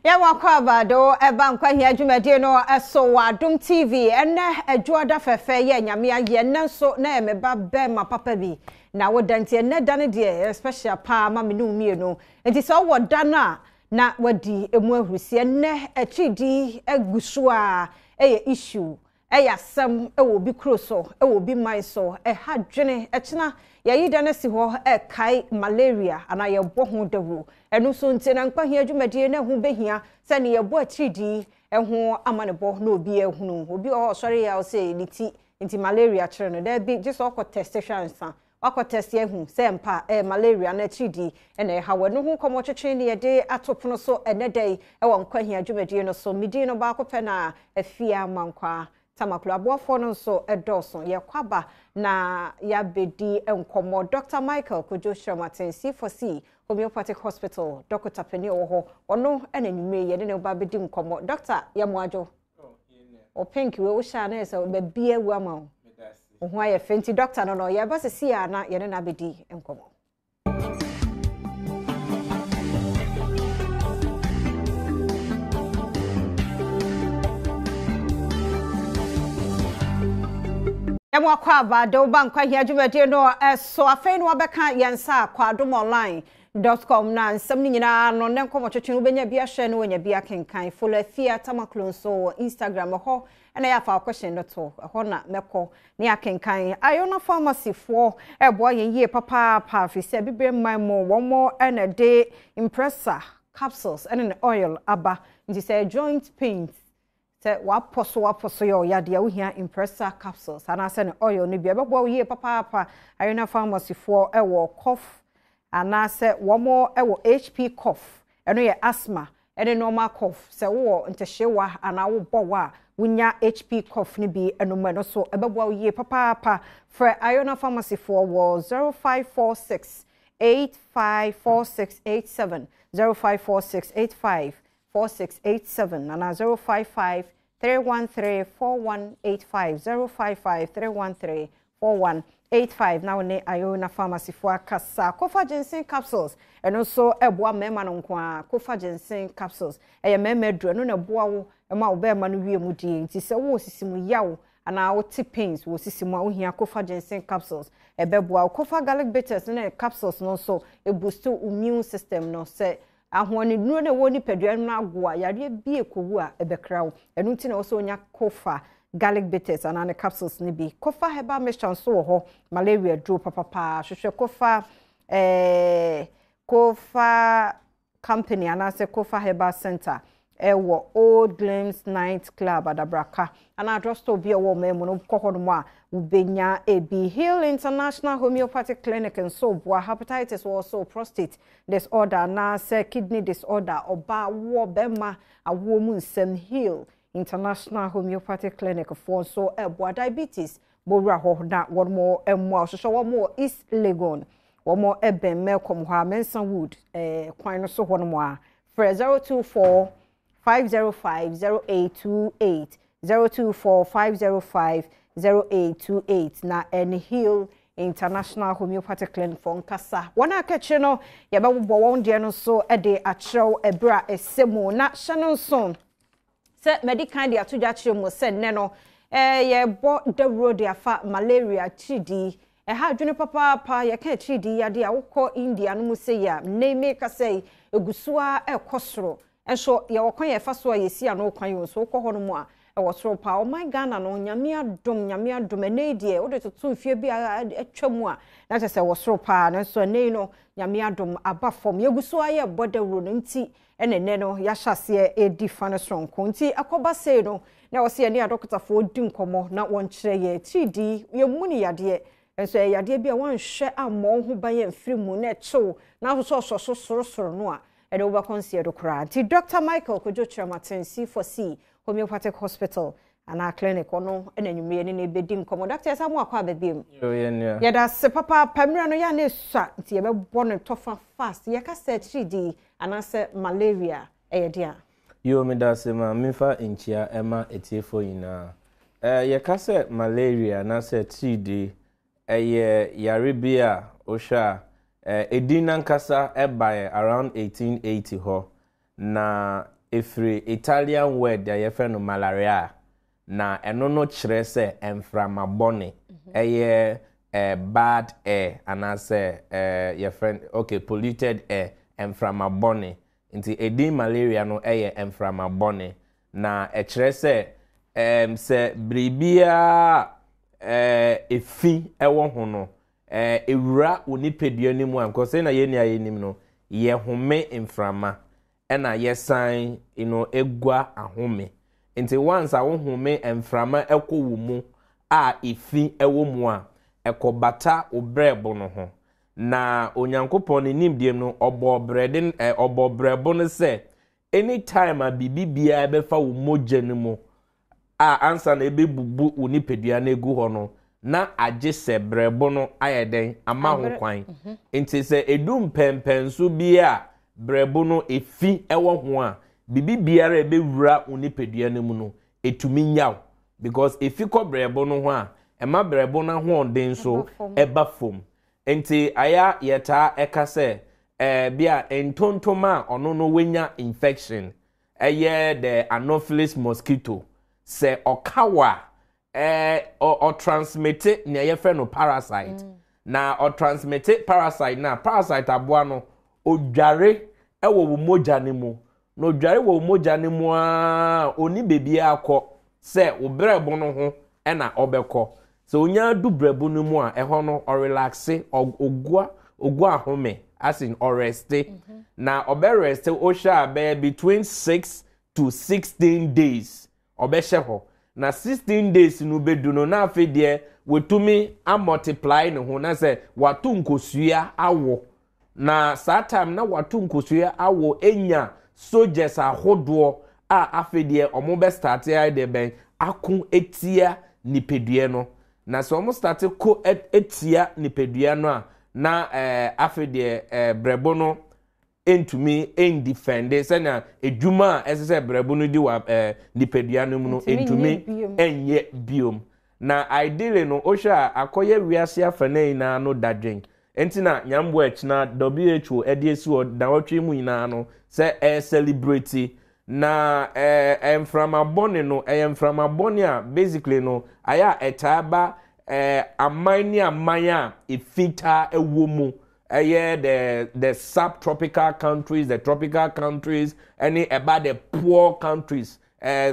Yɛn akwaaba de wo ɛba Nkwahia dwumadie no so wɔ Adom TV. Ɛnnɛ Adwoada fɛfɛ yɛ Nyame ayɛ, ɛnnɛ nso na ɛyɛ me ba bɛɛma papa bi na woda nti ɛnnɛ da no deɛ ɛyɛ special paa ma me ne wo mmienu. Nti sɛ wowɔ da no a na wadi emu ahurusi. Ɛnnɛ atiridii agu so a ɛyɛ issue Ɛyɛ asɛm wɔ obi kuro so, wɔ obi man so, ɛha dwene, ɛkyena yɛayi da no asi hɔ rekae malaria anaa yɛrebɔ ho dawuro. Ɛno nso nti na nkwahia dwumadie no ɛho bɛhia sɛ ne yɛbɔ atiridii ho amanebɔ na obi ahunu. Obi wɔ hɔ ɔsɔre a ɔsɛ ne ti nti malaria kyere no. Daabi, gye sɛ ɔkɔ test hwɛ ansa. Wakɔ test ahu sɛ ampa ɛyɛ malaria anaa atiridii na ɛha wo. Ɛno ho nkɔmmɔ twetwe ne yɛde ato pono so ɛnnɛ da yi wɔ Nkwahia dwumadie no so. Me din no baako pɛ na Afia Mankwaa Tamaklo. Aboafoɔ no nso dɔɔso. Yɛkɔ aba na yɛabɛdi nkɔmmɔ. Dɔkta Michael Kojo Kyerematen, C4C Homeopathic Hospital dɔkota panin a ɔwɔ hɔ, ɔno na anwummerɛ yi yɛne no reba abɛdi nkɔmmɔ. Dɔkta, yɛmmoadwo. Wo pink wei wohyɛ a na yɛ sɛ baabi awu ama wo. Wo ho ayɛ fɛ nti dɔkta no no yɛba sisi a na yɛne no abɛdi nkɔmmɔ. Yɛn akɔ aba de woba nkwahia dwumadie no so afei na wabɛka yɛn nsa akɔ adom online dot com na nsɛm no nyinaa no ne nkɔmmɔtwetwe no wobɛnya bi ahwɛ na wanya bi akenkan. Follow Afia Tamaklo nso wɔ Instagram, ɛhɔ na yɛ afa wo question no to, ɛhɔ na mɛkɔ ne akenkan. Iona Pharmacy foɔ ɛreboa yɛn yie papaapa firi sɛ Abibire mman mu wɔn na ɛde Impressa capsules ɛne ne oil aba nti sɛ joint pains Sɛ w'apɔ so w'apɔ so yɛ ɔya deɛ wohia Impressa capsules anaasɛ ne oil no bi a ɛbɛboa wo yie papaapa. Arena Pharmacy foɔ wɔ cough anaasɛ wɔn wɔ HP cough, ɛno yɛ asthma ɛne normal cough. Sɛ wowɔ ntehyeewa anaa wobɔ wa a wonya HP cough no bi nom ɛno nso ɛbɛboa wo yie papaapa. Frɛ Iona Pharmacy foɔ wɔ 0546 854687, 0546 85 4687 anaa 055 313 4185, 055 313 4185 na wo ne Iona Pharmacy foɔ akasa. Kofa Ginseng Capsules, ɛno nso ɛboa mmarima no nko ara. Kofa Ginseng Capsules, ɛyɛ mmarima aduro, ɛno na ɛboa wo ma wo barima no wie mu die. Nti sɛ wowɔ sisi mu yaw anaa wote pains wɔ sisi mu a, wohia Kofa Ginseng Capsules, ɛbɛboa wo. Kofa Garlic Bitters ne capsules no nso, ɛboost wo immune system no. Sɛ Ahoɔdennuro no a ɛwɔ nipadua no mu no ago a, yareɛ bi rekɔwu a, ɛbɛkra wo. Ɛno nti na ɛwɔ sɛ wonya Kofa Garlic Bitters anaa ne capsules no bi. Kofa Herbal Mixture nso wɔ hɔ, malaria duro papapaa. Hwehwɛ Kofa eh, Kofa Company anaasɛ Kofa Herbal Center ɛwɔ Old Glims Night Club, Adabraka, anaa drugstore bi a ɛwɔ ɔman mu no, wokɔ hɔnom a wobɛnya ebi. Heal International Homeopathic Clinic nso boa hepatitis wɔ so, prostate disorder anaasɛ kidney disorder, ɔbaa awoɔ, bɛrima awoɔ mu nsɛm. Heal International Homeopathic Clinic foɔ nso ɛboa diabetes, bɔwura hɔ na wɔn mmoa. Wɔhwehwɛ wɔn wɔ East Legon, wɔn ɛbɛn Melcom hɔ a, Mensah Wood kwan no so hɔnom a. Frɛ 024 505 0828, 024 505 0828 na ɛne Heal International Homeopathic Clinic fo nkasa. Wɔn a aka akyire no, yɛbɛbobɔ wɔn deɛ no nso de akyerɛw ɛberɛ a ɛsɛ mu. Na hyɛ no nso sɛ madi kan de ato dwa akyerɛ mu sɛ nnɛ no, yɛbɔ dawuro de afa malaria tiridii. Ɛha adwene papaapa, yɛka atiridii yadeɛ a wokɔ India no mu sei a, nnɛ yi meka sɛ yi, ɛgu so ara ɛrekɔ soro. Nso yɛwɔ kwan a yɛfa so a yɛsi ano kwan o, nso wokɔ hɔ nom a, ɛwɔ soro paa. Ɔman Ghana no, Nyame adom, Nyame adom, ɛnnɛ yi deɛ wode toto mfeɛ bi a atwa mu a, na kyerɛ sɛ ɛwɔ soro paa. Nanso ɛnnɛ yi no, Nyame adom aba fam. Yɛgu so ara yɛrebɔ dawuro no nti ɛna ɛnnɛ no yɛahyɛ aseɛ redi fa no soronko. Nti ɛkɔba sei no, na ɛwɔ sɛ yɛne adɔkotafoɔ di nkɔmmɔ na wɔnkyerɛ yɛn atiridii. Yɛmmu no yadeɛ, nso ɛyɛ yadeɛ bi a woanhwɛ ammɔ wo ho ban amfiri mu na ɛkye wo na asosɔsosɔ so sorosoro no a, ɛde wo bɛkɔ nseɛ do koraa. Nti Dɔkta Michael Kojo Kyerematen, C4C Homeopathic Hospital anaa clinic, ɔno na anwummerɛ yɛne no rebɛdi nkɔmmɔ. Dɔkta, yɛsan mu akɔ aba biom. Yo, yɛn nua. Yɛda ase papaapa. Mmerɛ no yɛ a na ɛsua nti yɛbɛbɔ no tɔfa fast. Yɛka sɛ atiridii anaasɛ malaria ɛyɛ deɛn a? Yoo medase ma menfa nkyia ɛma atiefoɔ nyinaa. Ɛɛ yɛka sɛ malaria anaasɛ atiridii ɛyɛ yare bi a wohwɛ a ɛɛ edin nankasa ɛbaeɛ around 1880 hɔ na ɛfiri Italian word a yɛfrɛ no malaria, na ɛno no kyerɛ sɛ mframa bɔne, ɛyɛ bad air anaasɛ yɛfrɛ no, okay, polluted air, mframa bɔne. Nti edin malaria no yɛ mframa bɔne, na ɛkyerɛ sɛ sɛ biribiara a efi wɔ ho no ɛwura wo nipadua no mu a, because sɛnea yɛn nyinaa yɛnim no, yɛhome mframa ɛna yɛsan you know, egua ahome. Nti once a wohome mframa ɛkɔ wo mu a efi ɛwɔ mu a, ɛkɔbata wo brɛbo no ho. Na Onyankopɔn ne nimdeɛ mu no, ɔbɔɔ brɛde ɛ ɔbɔɔ brɛbo no sɛ anytime a biribi biara bɛfa wo mogya no mu a ansa na ɛbɛbubu wo nipadua no agu hɔ no, na agye sɛ brɛbo no ayɛ dɛn ama ho kwan. Nti sɛ ɛdu mpɛnpɛnso bi a brɛbo no efi wɔ ho a, biribi biara a ɛbɛwura wo nipadua no mu no, ɛtumi nya wo. Because efi kɔ brɛbo no ho a, ɛma brɛbo no ahoɔden nso ɛba fam. Nti ayɛ yɛtaa ɛka sɛ ɛɛ bi a ntontom a ɔno no wanya infection ɛyɛ the anopheles mosquito, sɛ ɔka wo a, ɛɛ ɔtransmite nea yɛfrɛ no parasite. Na ɔtransmite parasite no a, parasite aboa no, odware ɛwɔ wo mogya no mu. Na odware wɔ wo mogya no mu ara, ɔnni baabiara kɔ sɛ wo brɛbo no ho ɛna ɔbɛkɔ. Sɛ onya du brɛbo no mu a, ɛhɔ no ɔrelaxe, ɔgua ɔgu ahome, as in ɔreste. Na ɔbɛreste, wohwɛ a bɛyɛ between 6 to 16 days ɔbɛhyɛ hɔ. Na 16 days no bɛdu no, na afei deɛ watumi amultiply ne ho, na sɛ wato nkosua awo. Na saa time na wato nkosua awo enya soldiers ahodoɔ a afei deɛ ɔmo bɛ start ayɛ deɛ bɛn ako etia nipadua no. Na sɛ ɔmo start ko etia nipadua no a, na afei deɛ brɛbo no ntumi ndefende sɛnea edwuma a ɛsɛ sɛ brɛbo no di wɔ nipadua no mu no ntumi nyɛ biom. Na ideally no, wohwɛ a akɔyɛ wiase afa no nyinaa no dadwen. Nti na nyamboa akyina WHO ɛde esi hɔ nawɔtwe mu nyinaa no sɛ ɛyɛ celebrate. Na mframa bɔne no, ɛyɛ mframa bɔne a basically no ayɛ a ɛtaa ba aman ne aman a efi taa ɛwɔ mu, ɛyɛ the subtropical countries, the tropical countries, ɛne ɛba the poor countries,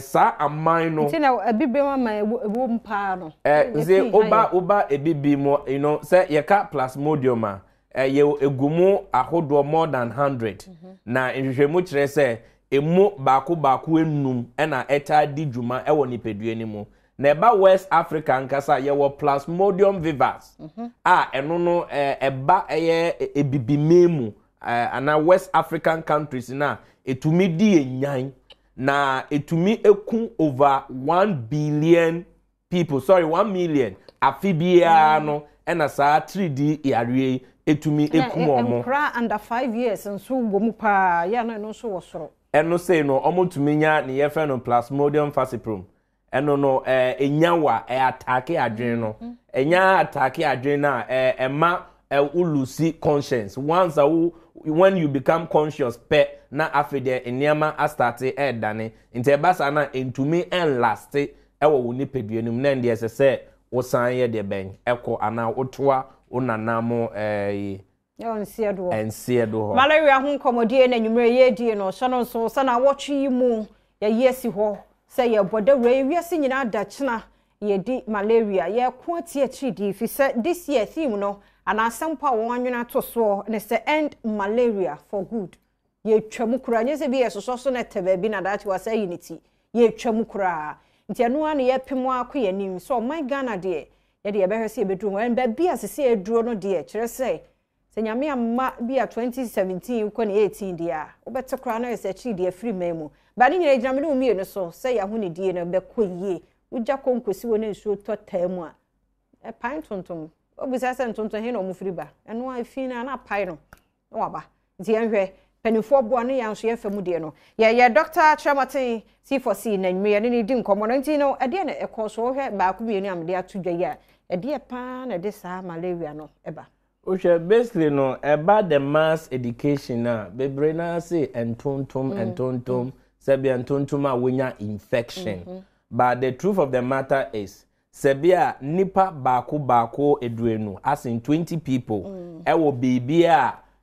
saa aman no. Nti na ebibi mu ama ɛwɔ mu paa no. Nse woba ebibi mu sɛ yɛka plasmodium a, ɛyɛ egu mu ahodoɔ more than 100. Na nhwehwɛmu kyerɛ sɛ emu baako baako enum ɛna ɛtaa di dwuma ɛwɔ nipadua no mu. Na ɛba West Africa nkasa, yɛwɔ Plasmodium vivax a ɛno no ɛba ɛyɛ ebibime mu anaa West African countries na etumi di enyan na etumi eku over 1 billion people, sorry, 1 million afe biara no. Ɛna saa 3D yareɛ yi etumi eku wɔn. Nkora under 5 years nso wɔ mu paa yɛ no, ɛno nso wɔ soro. Ɛno sei no, wɔn tumi nya ne yɛfrɛ no Plasmodium falciparum. Ɛno no enya wa ɛyɛ attack adwene no. Ɛnya attack adwene no a, ɛma wo lose conscience. Once a wo when you become conscious pɛ, na afei deɛ nneɛma astart ɛɛdane. Nti ɛba saa na ntumi ɛnlast ɛwɔ wo nipadua no mu, na ɛndeɛ ɛsɛ sɛ wosan yɛ deɛ bɛn ɛkɔ anaa wotoa wo nanam Nseɛ doɔ. Nseɛ do hɔ. Malaria ho nkɔmmɔdie na nwummerɛ yɛdie no, hyɛ no nso sɛ na awɔtwe yi mu yɛyi asi hɔ sɛ yɛbɔ dawuro yi wiase nyinaa da kyena yɛdi malaria, yɛko ati akyiri di fi sɛ this year theme no anaa asɛmpo a wɔn anwene ato soɔ ne sɛ "End malaria for good". Yɛtwa mu koraa, nyɛ sɛ bi yɛsosɔ so na ɛtɛ baabi na daakye wasa ayi ne ti. Yɛtwa mu koraa. Nti ɛno ara na yɛpem akɔ yɛn anim sɛ ɔman Ghana deɛ, yɛde yɛbɛhwɛ sɛ yɛbɛduru hɔ. Ɛn baabi a sisi aduro no deɛ, kyerɛ sɛ sɛ Nyame amma bi a 2017 kɔ ne 18 deɛ a, wobɛte koraa na yɛ sɛ akyiri deɛ afiri man mu. Ba ne nyinaa gyina me ne wo mmienu so sɛ yɛahonidie no bɛkɔ yie. Wogya kɔnkɔsi wɔ ne nsuo tɔ taa mu a, ɛpae ntontom. Wobisa sɛ ntontom he na ɔmo firi ba. Ɛno a efi no a na apae no na waba. Nti yɛnhwɛ mpanimfoɔ boa ne yɛn nso yɛmfa mu deɛ no. Yɛyɛ Dr. Kyerɛmaten C4C na nnwuma yɛne ne di nkɔmmɔ no. Nti no, ɛdeɛ na ɛkɔ so? Wohwɛ baako mmienu a mede ato dwa yi a, ɛdeɛ paa na ɛde saa malaria no ɛba? Wohwɛ, basically no, ɛba the mass education a bebree naa se ntontom, ntontom. Sɛ bia ntontom a wonya infection. But the truth of the matter is, sɛ bia nipa baako baako 20, as in 20 people, ɛwɔ beebi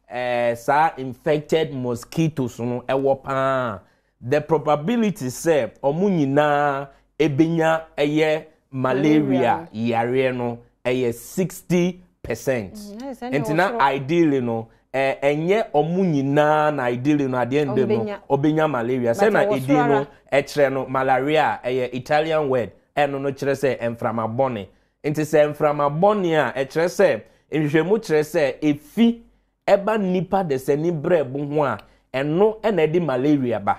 a saa infected mosquitoes no ɛwɔ paa, the probability sɛ ɔmo nyinaa ebenya ɛyɛ malaria yareɛ no ɛyɛ 60%. Nti na ideally no, ɛnyɛ ɔmo nyinaa na ideally no adeɛ ndɛ no ɔbɛnya malaria. Sɛ na edin no ɛkyerɛ no, malaria ɛyɛ Italian word, ɛno no kyerɛ sɛ mframa bɔne. Nti sɛ mframa bɔne a, ɛkyerɛ sɛ nhwehwɛmu kyerɛ sɛ efi ɛba nipa desani brɛbo ho a, ɛno ɛna ɛde malaria ba.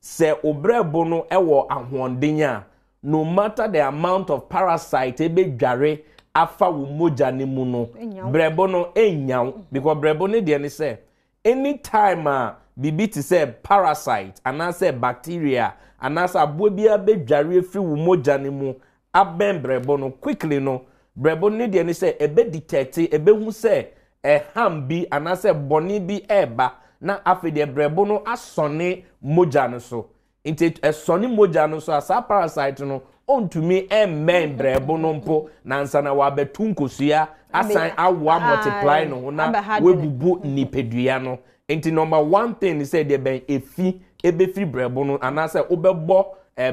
Sɛ obrɛbo no ɛwɔ ahoɔden a, no matter the amount of parasite ebedware afa wo mogya ne mu no, brɛbo no enyaw, because brɛbo no deɛ ne sɛ anytime a biribi te sɛ parasite anaasɛ bacteria anaasɛ aboa biara bɛdware afiri wo mogya ne mu abɛn brɛbo no, quickly no brɛbo no deɛ ne sɛ ɛbɛ detect, ɛbɛhu sɛ ɛham bi anaasɛ bɔne bi ɛɛba, na afei deɛ brɛbo no asɔne mogya no so. Nti ɛsɔne mogya no so a, saa parasite no ɔntumi ɛmmɛn brɛbo no mpo nansa na wabɛtu nkosua asan awoa, multiply no ho na wabubu nipadua no. Nti number one thing sɛ deɛ bɛn efi ebɛfiri brɛbo no anaasɛ wobɛbɔ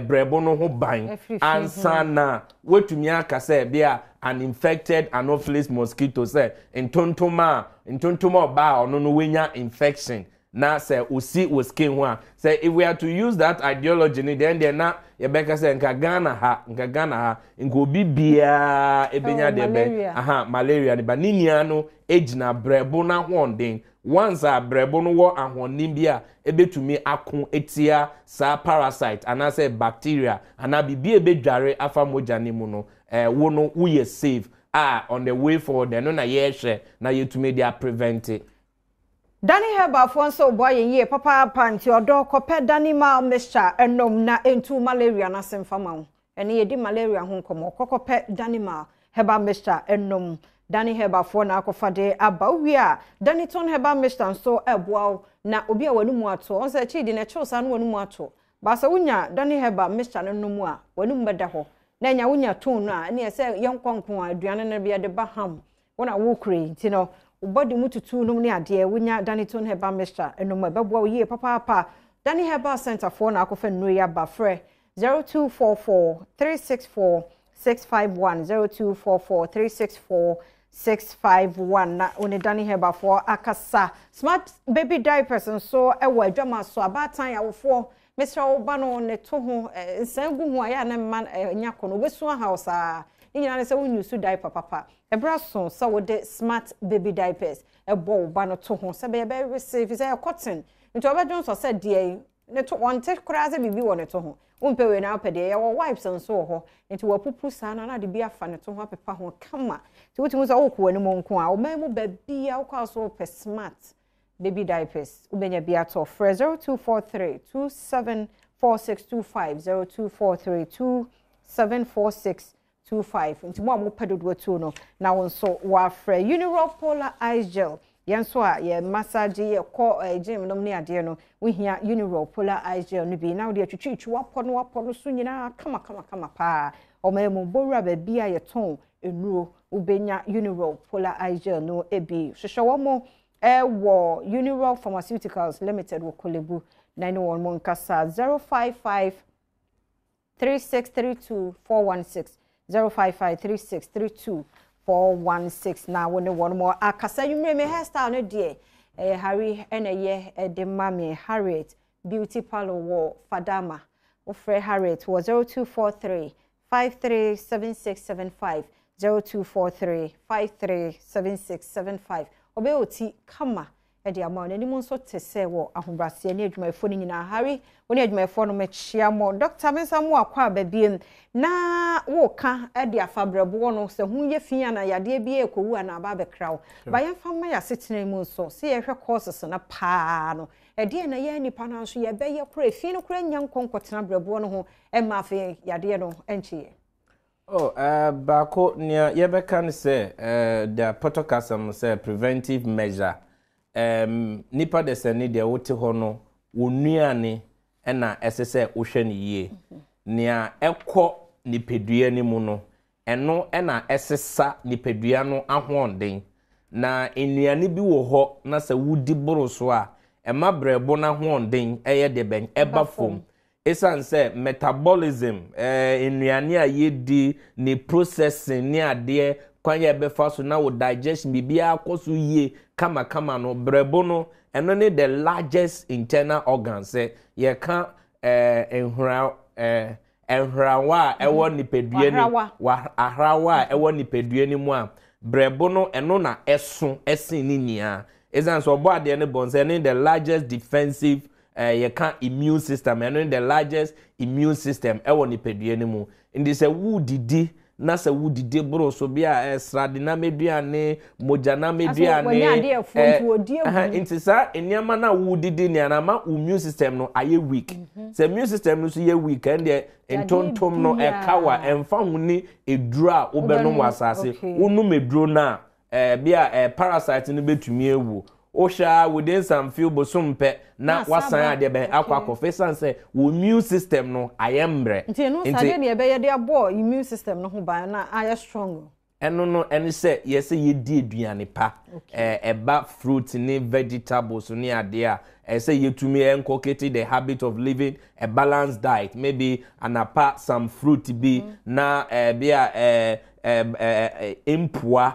brɛbo no ho ban ansa na watumi aka sɛ bia an infected Anopheles mosquito, sɛ ntontom a ntontom a ɔbaa ɔno no wanya infection na sɛ osi wɔ skin ho a, sɛ if we are to use that ideology ni, then deɛ na yɛbɛka sɛ nka Ghana ha nka obi biara ebenya deɛ bɛn aha malaria ne ba ne nua no egyina brɛbo n'ahoɔden. Once a brɛbo no wɔ ahoɔden bi a ebetumi ako etia saa parasite anaasɛ bacteria anaa biribi a ebedware afa mogya ne mu no, wo no woyɛ safe a on the way forward. Ɛno na yɛrehwɛ na yɛtumi de aprevent. Dani Herbalfoɔ nso bɔ yɛn yie papaapa, nti ɔdɔ kɔpɛ Dani Mal mixture ɛnom na ɛntu malaria no ase mfama wo. Ɛne yɛdi malaria ho nkɔmmɔ, kɔkɔpɛ Dani Mal herbal mixture ɛnom. Dani Herbalfoɔ na akɔfa de aba. Wowie a, Dani Ton herbal mixture nso ɛboa wo na obi a w'anum ato ɔn sɛ akyiri di na ɛkyew saa no w'anum ato baasa, wonya Dani herbal mixture no nom a, w'anum bɛda hɔ na ɛnya wonya tone no a ɛne ɛsɛ yɛnkɔ nko a aduane no bi yɛde ba ham wɔn a wɔrekura yi. Nti no wo body mu tutu nom ne adeɛ, wonya Daniton herbal mixture ɛnom a, ɛbɛboa wo yie papaapa. Dani Herbal Center foɔ na akɔfa nnuro yi aba. Frɛ 0244 364 651, 0244 364 651 na one Dani Herbal foɔ akasa. Smart Baby Diapers nso ɛwɔ adwama so. Abaatan, awofoɔ, mesrɛ wo, ba no ne to ho nsan gu ho a yɛ a ne mma nya kɔ no wobɛsu aha wo saa ne nyinaa ne sɛ wonyi so diaper papa. Ɛberɛ so sɛ wode Smart Baby Diapers ɛbɔ wo ba no to ho sɛ bɛyɛ bɛwese fi sɛ ɛyɛ cotton, nti ɔbɛdwo nsɔ sɛ deɛ ne to wɔnte koraa sɛ biribi wɔ ne to ho. Wompɛ wei na wopɛ deɛ yɛwɔ wipes nso wɔ hɔ, nti wapupu saa no na de bi afa ne to ho apepa ho kama, nti wotumi sɛ wokɔ w'anim nko a ɔman mu baabi a wokɔ a so wopɛ Smart Baby Diapers, wobɛnya bi atɔ. Frɛ 0243 274625, 0243 274625. Nti mo a mopɛ dodoɔ tuo no na wo nso wɔafrɛ. Uniroll Polar Ice Gel, yɛn nso a yɛ massage, yɛkɔ gym nom ne adeɛ no, wohia Uniroll Polar Ice Gel no bi na wode atwitwitwi wapɔ no wapɔ no so nyinaa kama kama kama paa. Ɔman mu bɔwura baabi a yɛtɔn nnuro, wobɛnya Uniroll Polar Ice Gel no bi. Hwehwɛ wɔn mo ɛwɔ Uniroll Pharmaceuticals Limited wɔ Kolebu na ne wɔn mo nkasa 055 3632 416, 055 3632 416 na wo ne wɔn mo akasa. Nwumire me hairstyle no deɛ, ɛyɛ Harry ɛna ɛyɛ ɛde ma me. Harriet Beauty Parlour wɔ Fadama. Wofrɛ Harriet wɔ 0243 537675, 0243 537675. Ɔbɛyɛ oti kama ɛde ama wo. N'anim nso te sɛ wɔ ahobrɛaseɛ ne adwumayɛfoɔ no nyinaa. Harry, wo ne adwumayɛfoɔ no, mekyia mo. Dɔkta, me nsa mo akɔ a baabiem na woka de afa brɛboɔ no sɛ ho yɛ fi ana yadeɛ bi ɛkɔwu ana aba abɛkra wo ba. Yɛmfa mma yɛ asetena mu nso sɛ yɛhwɛ courses no paa no, ɛdeɛ na yɛn nipa no nso yɛbɛyɛ kora efi no kora nya nkɔ nkɔtena brɛboɔ no ho ɛma afei yadeɛ no ɛnkyeɛ? Oh, baako nea yɛbɛka no sɛ the pɔtɔ kasɛm sɛ preventive measure, nipa de sɛ ne deɛ wote hɔ no, wo nnuane. na ɛsɛ sɛ wohwɛ no yie. Nea ɛkɔ nipadua no mu no, ɛno na ɛsesa nipadua no ahoɔden. Na nnuane bi wɔ hɔ na sɛ wodi boro so a, ɛma berɛbo no ahoɔden yɛ deɛ bɛn? Ɛba fam. Esiane sɛ metabolism, nnuane a yɛdi, ne processing ne adeɛ, kwan a yɛbɛfa so na wo digestion biribiara kɔ so yie kamakama no, berɛbo no, ɛno ne the largest internal organ sɛ yɛka nhora nhrawa a ɛwɔ nipadua no ahrawa a ɛwɔ nipadua no mu a, berɛbo no ɛno na ɛso ɛsen ne nyinaa. Esiane sɛ ɔbɔ adeɛ no bɔn sɛ ɛne the largest defensive Eh, yɛka immune system, ɛno ne the largest immune system ɛwɔ nipadua no mu. Nti sɛ wodidi na sɛ wodidi boro so bi a eh, sradenam aduane, mogyanam aduane, eh, nti saa nneɛma no a wodidi nea na ama wo immune system no ayɛ weak. Mhm. Sɛ immune system no nso yɛ weak, ɛndeɛ ntontom no ɛka wa, ɛmfa ho ne eduro a wobɛnom wɔ asase. Wonom eduro no a, Ɛɛ bi a ɛɛ parasite no betumi awu. Wohwɛ ara within some few bosom pɛ na wasan adeɛ bɛn akɔ akɔfa esiane sɛ wo immune system no ayɛ mmerɛ. Nti ɛno saa deɛ na yɛbɛyɛ de abɔ immune system no ho ban na ayɛ strong. Ɛno no ɛne sɛ yɛsɛ yɛdi aduane pa. Ɛɛ ɛba fruit ne vegetables ne adeɛ a ɛsɛ yɛtumi inculcate the habit of living a balanced diet. Maybe anapa some fruit bi na ɛɛ bi a ɛɛ mpoa,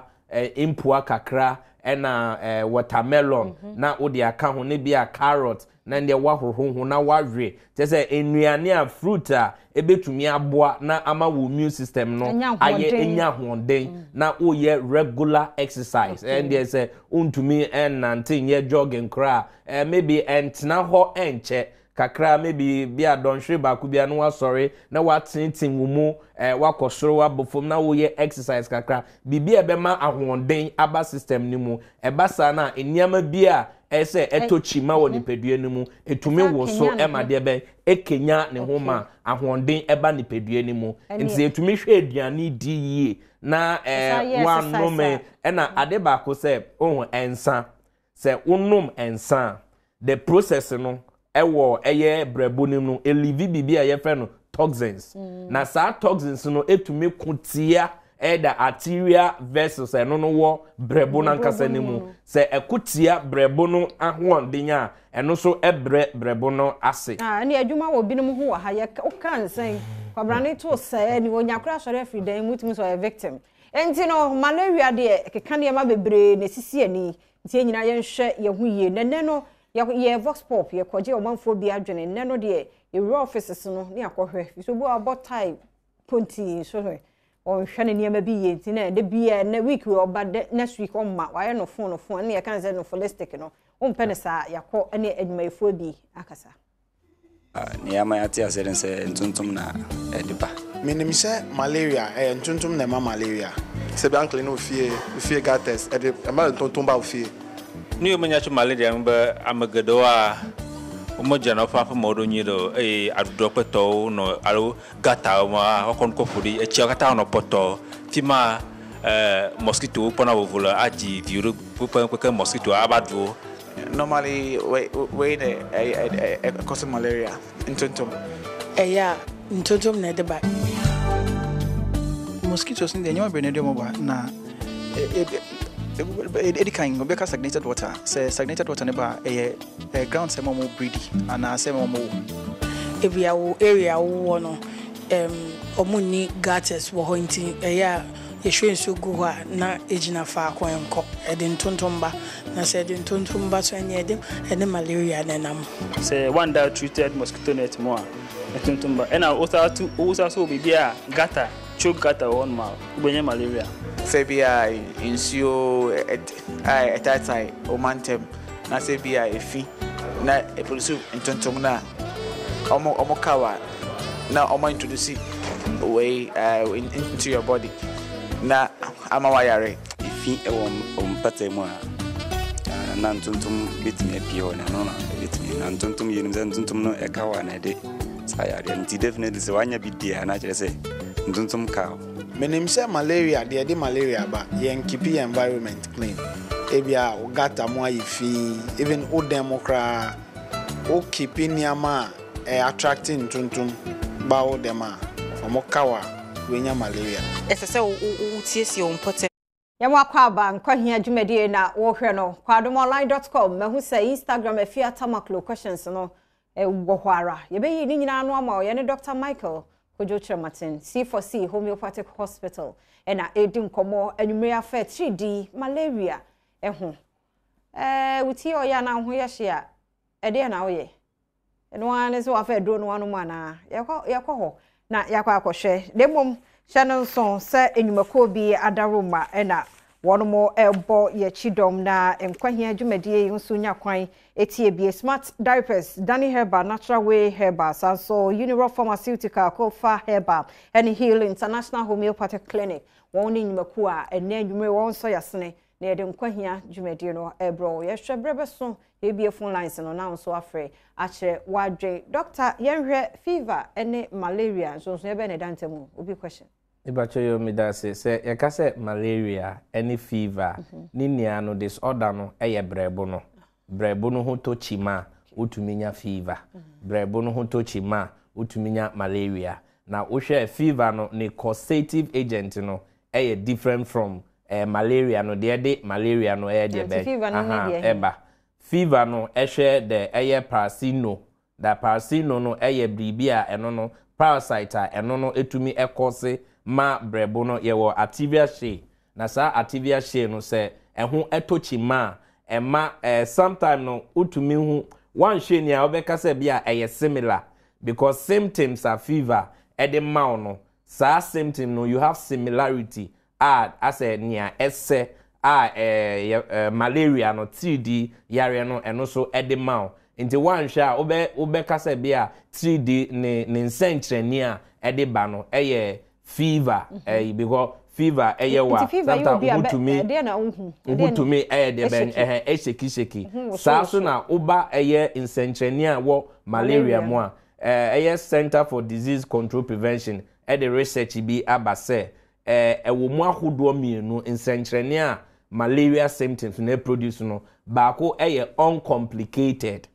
mpoa kakra ɛna watermelon mhm. na wode aka ho ne bi a carrot na deɛ wahoho ho na wawe kyɛ sɛ nnuane a fruit a ebetumi aboa na ama wo immune system no ayɛ enya ahoɔden mm. na woyɛ regular exercise ɛndeɛ sɛ wontumi ɛnante nyɛ jogging koraa ɛɛ maybe ɛntena hɔ ɛnkyɛ Kakra maybe bi a dɔnhwere baako bi a na wasɔre na wateneten wo mu eh, wakɔ soro wabɔ fam na woyɛ exercise kakra biribi a ɛbɛma ahoɔden aba system no mu ɛba saa no a nneɛma bi a ɛsɛ ɛtɔ kyima wɔ mhm. nipadua no mu ɛtumi wo so ɛma deɛ bɛn ɛkenya ne ho ma ahoɔden ɛba nipadua no mu nti sɛ ɛtumi hwɛ aduane di yie na ɛɛ wanome ɛna ade baako sɛ ohun ɛnsa Sɛ wonom nsa a, the process no ɛwɔ ɛyɛ brɛbo no mu no, elivi biribi a yɛfrɛ no toxins. Mm. Na saa toxins no etumi ko tia ɛyɛ the arterial vessels ɛno no wɔ brɛbo no ankasa no mu. Sɛ ɛko tia brɛbo no ahoɔden a, ɛno nso ɛbrɛ brɛbo no ase. Ah, ɛne adwuma wɔ binom ho wɔ ha. Yɛ woka nsa yi, kwabrane to sɛɛ ni onya koraa sɔre afiri dan mu tumi sɛ ɔyɛ victim. Enti no, malaria deɛ, ɛkeka nneɛma bebree na ɛsisi ani. Nti yɛn nyinaa yɛnhwɛ yɛn ho yie. Na nnɛ no, yɛyɛ vox pop, yɛkɔgye ɔmanfoɔ bi adwene. Nnɛ no deɛ, yɛwura offices no ne yɛakɔhwɛ. Firi sɛ obi wɔ hɔ a ɔbɔ tie pontii nso hwɛ, ɔnhwɛ ne nneɛma bi yie. Nti na da biara, nnɛ week wei ɔba, next week ɔmma. Wayɛ no fon no fon. Ɛnna yɛka no sɛ nofolistic no, wompɛ no saa. Yɛakɔ ne adwumayɛfoɔ bi akasa. Nea ama yɛate aseɛ ne sɛ ntontom na ɛde ba. Menim sɛ malaria, ɛyɛ ntontom na ɛma malaria. Sɛ bi ankle ne ofie, ofie gutters, ɛde ɛma ntontom ba ofie. Nu yiwo menya tso malaria ŋu be ame geɖewoa, womedzrana woƒe aƒemewo ɖo nyuie ɖe o eye aɖuɖɔ kple tɔwo nɔ alo gatawo mea, woakɔ nu kɔ ƒo ɖi, etsiawo katã nɔ pɔtɔ. Fima mɔskitowo kpɔna vovo le adzi viwo ɖo kpekpe mɔskito ava ɖu wo. Normally wei wei na ɛkɔ so malaria ntontom. Ɛyɛ a ntontom na ɛde ba. Mosquitoes no deɛ nneɛma bebree na ɛde wɔn ba na ɛdi kan wɔbɛka stagnated water sɛ stagnated water no ba a ɛyɛ ground sɛ ma wɔn breedi anaa sɛ ma wɔn wo. Ebi a wo area a wowɔ no wɔn nni gutters wɔ hɔ nti ɛyɛ a yɛhwie nsuo gu hɔ a na ɛgyina faako ɛnkɔ ɛde ntontom ba. Na sɛ ɛde ntontom ba so a, ɛnneɛ ɛde ɛne malaria na ɛnam. Sɛ wanda treated mosquito net mu a, ntontom ba. Ɛna wosan to wosan so wɔ baabi a gutter, choke gutter wɔ hɔnom a, wobɛnya malaria. Sɛ bi a nsuo a ɛtaetae wo mantam na sɛ bi a efi na ɛproduce ntontom no a, wɔn wɔn ka wo a na wɔn introduce wei into your body na ama wayare. Efi wɔ wo mpata mu a, na ntontom bɛtumi apue hɔ na ɛno na ɛbɛtumi na ntontom yɛnim sɛ ntontom no ɛka hɔ a na ɛde saa yareɛ no nti definitely sɛ wanya bi deɛ a na kyerɛ sɛ ntontom ka wo. Menim sɛ malaria deɛ ɛde malaria ba, yɛn keepi yɛn environment clean, ebia wo gutter mu ayɛ fi, even wo dan mu koraa wo keepi nneɛma a. ɛ attract ntontom ba wo dɛm a, ɔmo ka wo a, wobɛnya malaria. Ɛsɛ sɛ wosiesie wo mpɔtam. Yɛn akwaaba Nkɔhia dwumadie na wɔrehwɛ no kɔ adomonline dot com mahu sɛ Instagram Afia Tamaklo questions no wɔ hɔ ara yɛbɛyi ne nyinaa ano ama wo yɛne Doctor Michael Kojo Kyerematen C4C Homeopathic Hospital ɛna ɛredi nkɔmmɔ anwummere afa atiridii malaria ho ɛɛ wo ti ɔyɛ anaa wo ho yɛ hye a ɛdeɛ na woyɛ Ɛno ara ne sɛ wafa aduro no anom anaa? Yɛkɔ yɛkɔ hɔ na yɛakɔ akɔhwɛ. Na mmom hyɛ no nso sɛ nnwumakuo bi adaworoma na wɔn rebɔ yɛn akyi dɔm na nkwahia dwumadie yi nso nya kwan tie bie. Smart Diapers, Danny Herbal, Natural Way Herbal, saa nso Unirock Pharmaceutical, Kofa Herbal, ɛne Heal International Homeopathic Clinic. Wɔn ne nnwumakuo a ɛnnɛ anwummere wɔn nsɔ yɛasene na yɛde nkwahia dwumadie no rebrɛ wo. Yɛhwɛ berɛ bɛso Yɛbue phone lines no na wo nso afrɛ akyerɛ w'adwen. Doctor yɛnhwɛ fever ne malaria nsonsonoeɛ bɛn na ɛda ntam o? Obi question. Mepakyɛ yoo medase. Sɛ yɛka sɛ malaria ne fever a, ne nyinaa no disorder no yɛ brɛbo no. Brɛbo no ho tɔ kyima a, wotumi nya fever. Brɛbo no ho tɔ kyima a, wotumi nya malaria. Na wohwɛ fever no ne causative agent no yɛ different from eh, malaria no deɛ ɛde malaria no ɛyɛ deɛ bɛn aha ɛba fever no ɛhwɛ dɛ ɛyɛ parasino da parasino no ɛyɛ biribi a ɛno no parasite a ɛno no ɛtumi ɛkɔse ma brɛbo no yɛwɔ arterial shea na saa arterial shea no sɛ ɛho ɛtɔ kyima a ɛma eh, sometime no wotumi hu wanhwɛ ni a wobɛka sɛ bi a ɛyɛ similar because symptoms a fever ɛde ma wo no saa symptom no you have similarity a asɛ nea ɛsɛ a ɛɛ yɛ malaria no tiridii yareɛ no ɛno nso ɛde ma wo nti woanhwɛ a wobɛ wobɛka sɛ bi a tiridii ne ne nsɛnkyerɛnne a ɛde ba no ɛyɛ fever ɛyi because fever ɛyɛ wa sometimes wo ho tumi wo ho tumi ɛyɛ deɛ bɛn ɛhɛn ɛhyeki hyeki saa so na woba ɛyɛ nsɛnkyerɛnne a wɔ malaria mu a ɛyɛ Center for Disease Control Prevention ɛde research bi aba sɛ Ɛwɔ mu ahodoɔ mmienu, nsɛnkyerɛnne a malaria symptoms no produce no, baako yɛ uncomplicated,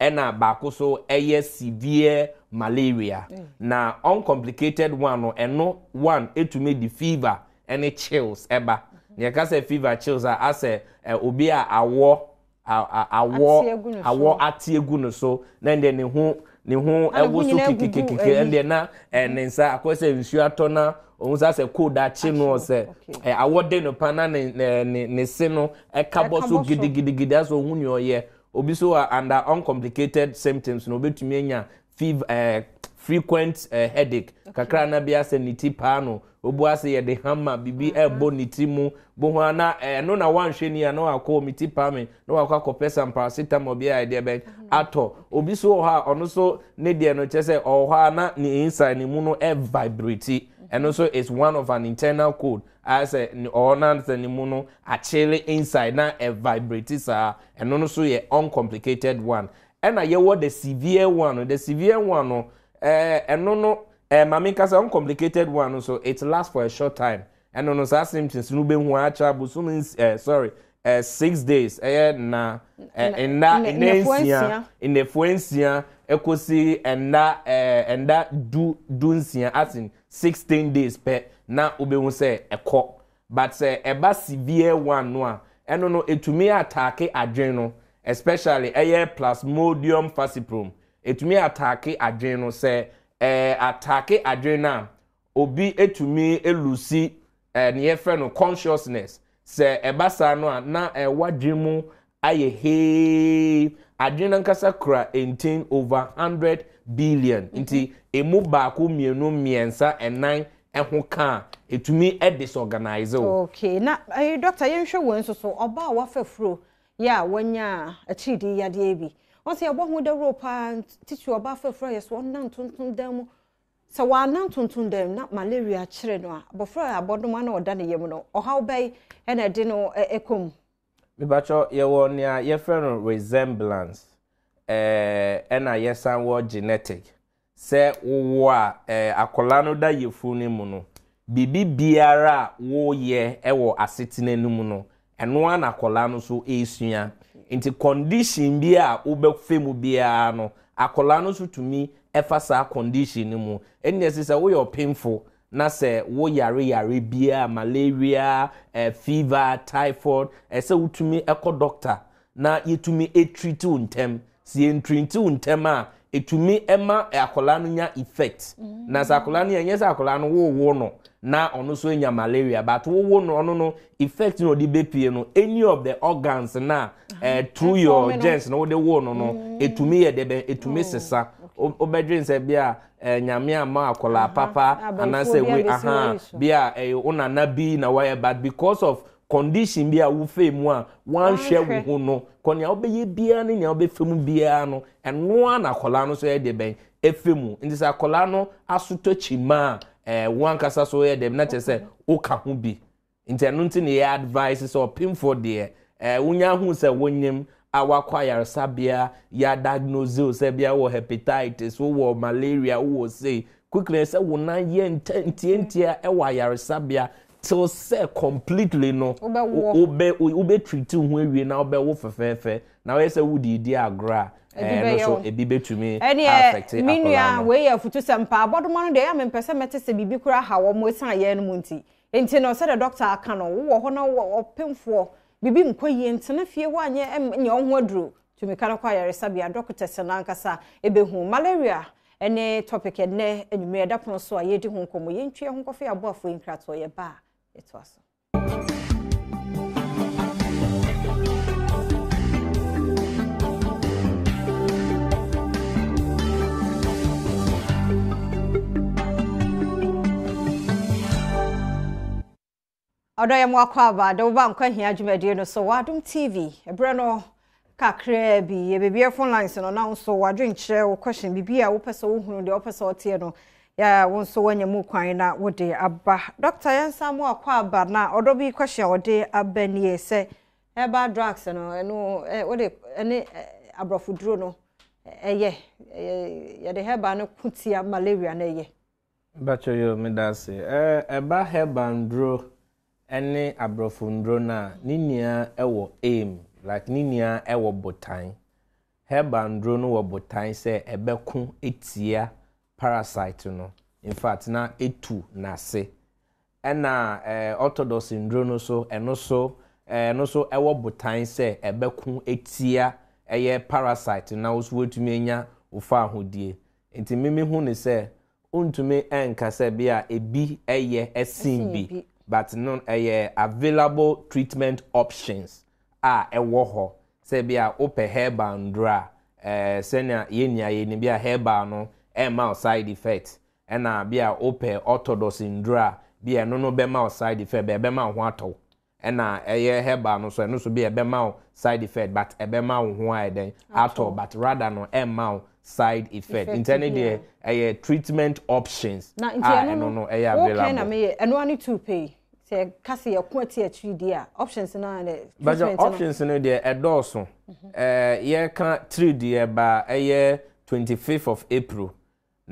ɛna baako so yɛ severe malaria. Na uncomplicated one no, ɛno one ɛtumi de fever ne chills ɛba. Na yɛka sɛ fever chills a, asɛ obi a awɔ awɔ awɔ ate agu no so na ɛndeɛ ne ho ne ho ɛwo so kikikikiki ɛndeɛ na ne nsa akɔ sɛ nsuo atɔ na ohun sɛ asɛ cold akye no sɛ awɔ de no pa na ne ne ne se no ɛka bɔ so gidigidigidi asɛ ohun nea ɔyɛ obi so under uncomplicated symptoms na obetumi anya fever ɛɛ frequent eh, headache kakra na bi asɛ ne ti paa no obu ase yɛde hammer bibi ɛbɔ ne ti mu bohu ana ɛno na wanhwɛ ni a na wakɔ me ti paa me na wakɔ akɔpɛ some paracetamol bi a ɛdeɛ bɛn atɔ obi so wɔ hɔ a ɔno so ne deɛ no kyɛ sɛ ɔwɔ hɔ a na ne inside ne mu no ɛvibrate ɛno nso is one of an internal code ayɛ sɛ ɔwɔ na sɛ ne mu no akyele inside na ɛvibrate saa ɛno no so yɛ uncomplicated one Ɛna yɛwɔ the severe one no, the severe one no, ɛɛ ɛno no, ɛɛ maame nkasa uncomplicated one no so it lasts for a short time. Ɛno no saa symptoms no bɛhu akyɛ abosom nsi ɛɛ sorry ɛɛ 6 days ɛyɛ na ɛɛ nna nna nsia nnafua nsia ɛkɔsi nna ɛɛ nna du 16 asin 16 days pɛ na wobɛhu sɛ ɛkɔ. But sɛ ɛba severe one no a, ɛno no ɛtumi ataake adwene no especially ɛyɛ plasmodium falciparum ɛtumi ataake adwene no sɛ ɛɛ ataake adwene no a obi ɛtumi ɛlusi ɛɛ ne yɛfrɛ no consciousness sɛ ɛba saa no a na ɛɛ wadwene mu ayɛ hee adwene no ankasa kura ntin over 100 billion nti emu baako mmienu mmiɛnsa ɛnan ɛho ka a ɛtumi ɛdisorganize o. Okay, na ɛyi doctor yɛnhwɛ wɔn nso so ɔbaa a wafa furo yɛ a wanya atiridii yadeɛ bi wɔn sɛ yɛbɔ ho dawuro paa titiri ɔbaa fa furo a yɛ so ɔnna ntontom dan mu sɛ wɔana ntontom dan mu na malaria kyerɛ no a abɔfra a abɔdoma na ɔda ne yam no ɔhaw bɛyi ɛna ɛde no ɛkɔ mu. Mepakyɛ yɛwɔ nea yɛfrɛ no resemblance ɛna yɛsan wɔ genetic sɛ wowɔ a akwadaa no da yafunu no mu no biribi biara a woyɛ ɛwɔ asetena no mu no ɛno ara na akwadaa no nso esua nti condition bi a wobɛfɛ mu biara no. akwadaa no nso tumi fa saa condition no mu. Ɛnna ɛsɛ sɛ woyɛ ɔpemfo na sɛ wo yare yare biara, malaria, eh, fever, typhoid, ɛsɛ wotumi kɔ doctor na yɛtumi treat wo ntɛm. Sɛ yɛntreat wo ntɛm a, ɛtumi ma akwadaa no nya effect. Na sɛ akwadaa no, ɛnyɛ sɛ akwadaa no wowo no na ɔno nso anya malaria, but wowo no, ɔno no effect na ɔde bɛpie no, any of the organs na through your genes na wode wo no no, ɛtumi yɛ dɛ bɛn, ɛtumi sesa. Wobɛdwen sɛ bi a Nyame ama akwadaa papa anaasɛ wei, aha, bi a ɛyɛ wo nana bi na wayɛ, but because of condition bi a wofɛ mu a wanhwɛ wo ho no, kɔ nea wobɛyɛ biara ne nea wobɛfɛ mu biara no, ɛno ara na akwadaa no nso yɛ de bɛn ɛfɛ mu. Nti sɛ akwadaa no asotɔ kyima a, wo ankasa so yɛ dɛm na kyerɛ sɛ woka ho bi. Nti ɛno nti na yɛ advice sɛ ɔpemfoɔ deɛ, wonya hu sɛ wonyem a wakɔ ayaresabea, yɛ diagnose wo sɛ bia wɔ hepatitis, wowɔ malaria, wowɔ sei, quickly sɛ wo nan yɛ ntiantia ɛwɔ ayaresabea till sɛ completely no wobɛ wobɛ treat wo ho awie na wobɛwo fɛfɛɛfɛ. Na woyɛ sɛ wode redi agorɔ a, ɛno nso ebi bɛtumi affect Ɛneɛ me akwadaa nua no. wei yɛ afutusɛm paa. Abɔdoma no deɛ ɛyɛ a mempɛ sɛ mɛte sɛ biribi koraa ha wɔn ɛsiane yɛn no mu nti. Enti no sɛdeɛ dɔkta aka no, wowɔ hɔ na wowɔ ɔpemfoɔ, biribi nkɔ yie, ntena fie hɔ anyɛ nyɛ wo ho aduro. Tu mmirika no kɔ ayaresabea, dɔkotas no ankasa bɛhu. Malaria ne topic ɛnnɛ anwummerɛ ɛda pono so a yɛredi ho nkɔmmɔ. Yɛntwi yɛn ho nkɔfa yɛn aboafoɔ yi nkratoɔ, yɛba a yɛtoa so. Ɔdɔ yɛ mo akwaaba de woba Nkwa Hia dwumadie no so wɔ Adom TV. Ɛberɛ no kakraa bi yɛbɛbie phone lines no na wo nso w'adwenkyerɛ, wo question, biribi a wopɛ sɛ wohunu, deɛ wopɛ sɛ woteɛ no, yɛ wo nso woanya mu kwan na wode aba. Dɔkta yɛnsa mo akwaaba na ɔdɔ bi question a ɔde aba nie sɛ herbal drugs no ɛno wode ɛne aborɔfo duro no ɛyɛ yɛde herbal no ko tia malaria no ɛyɛ? Mpakyɛw yoo meda ase. Ɛba herbal nduro ɛne abrɔfo nduro no a, ne nyinaa ɛwɔ aim, like ne nyinaa ɛwɔ botan. Herbal nduro no wɔ botan sɛ ɛbɛko atia parasite no, infact na etu n'ase. Ɛna orthodox nduro no so, ɛno so ɛno so ɛwɔ botan sɛ ɛbɛko atia ɛyɛ parasite no na wo so woatumi anya wo faahodie. Nti me me hu no sɛ wontumi nka sɛ bi a ebi yɛ sen bi but no ɛyɛ available treatment options a ɛwɔ hɔ sɛ bi a wopɛ herbal nnuro a ɛɛ sɛnea yɛn nyinaa yɛnim bi a herbal no ɛmma wo side effect ɛna bi a wopɛ orthodox nnuro a bi a ɛno no bɛma wo side effect but ɛbɛma wo ho atɔ wo. Ɛna ɛyɛ herbal no so ɛno so bi ɛbɛma wo side effect but ɛbɛma wo ho ayɛ dɛn atɔ but rather no ɛmma wo side effect nti ɛne deɛ ɛyɛ treatment options a ɛno no ɛyɛ available. Na meyɛ ɛno ani tu pɛ yi sɛ yɛka sɛ yɛko ati akyiri deɛ a options no a treatment no. Options no deɛ ɛdɔɔso ɛɛ yɛka tiri deɛ ba ɛyɛ 25th of April